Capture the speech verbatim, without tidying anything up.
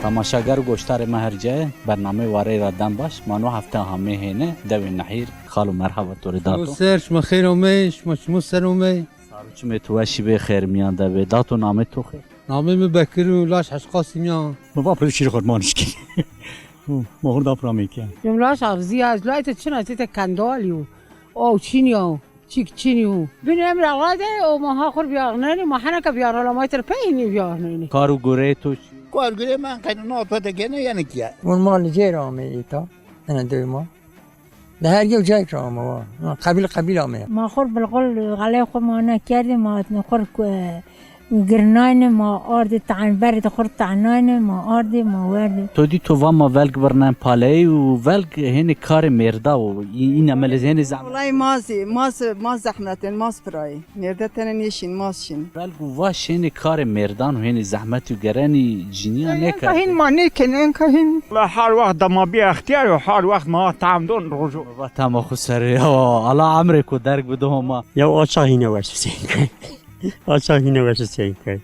Temaşager û goşdarê ma her cayê, bernameyê Warey ra dem baş. Ma no hefte hamê hêne dewê Nehîr. Xalo, merhaba to rê dato. Şima ser, şima xeyr amey, şima çimo ser amey. Sar û çimê to weşî bê, xêr mîyan de bê. Dato, namê to xêr? Namê mi Bekir û laş Heşqasîm ya. Mi va pir şîrê xurmanî şikî. Ma xur da pramê ke. Yum laş Avzî ya, ez layte çin a, tete kendal yo. O çin ya. Çîk çinî yo. Bin emra wa de o ma ha xur biyarnenî, ma heneka biyarnenî, ma ter pey hînî biyarnenî. Kar û gureyê to çi? Kar gureyê ma qeyna na to de gene yenik ya. Vun ma li cêr ame îta. Ene dew ma. Li her yew cayek ra ame wa. Ma qebîl qebîl ame ya. Ma xur bilqul xelê xu ma nekerdî, ma xur ku-, Girnayne ma ardê, te'en-, berê de xurt te'nayne ma ardê, ma werdê. To dî to va ma velg birnen paleyî û velg hênê karê mêrda wo. Î-, îne melez hênê zehmet. Wellahî ma zî, ma zî, ma zehmet in, ma zî pirayî. Mêrde tenê nêşîn, ma zî şîn. Velg û vaş hênê karê mêrdan û hênê zehmet û gerenî cinîya nêkerdê. Enka hîn ma nêkenê, enka hîn. Wellahî her wext de ma bî extîyar û her wext ma tam don rojo. Va tama xu serê ya, Allah emrê ku derg bido ma. Ya aça hîne weş seynkay. Aça hîne weş seynkay.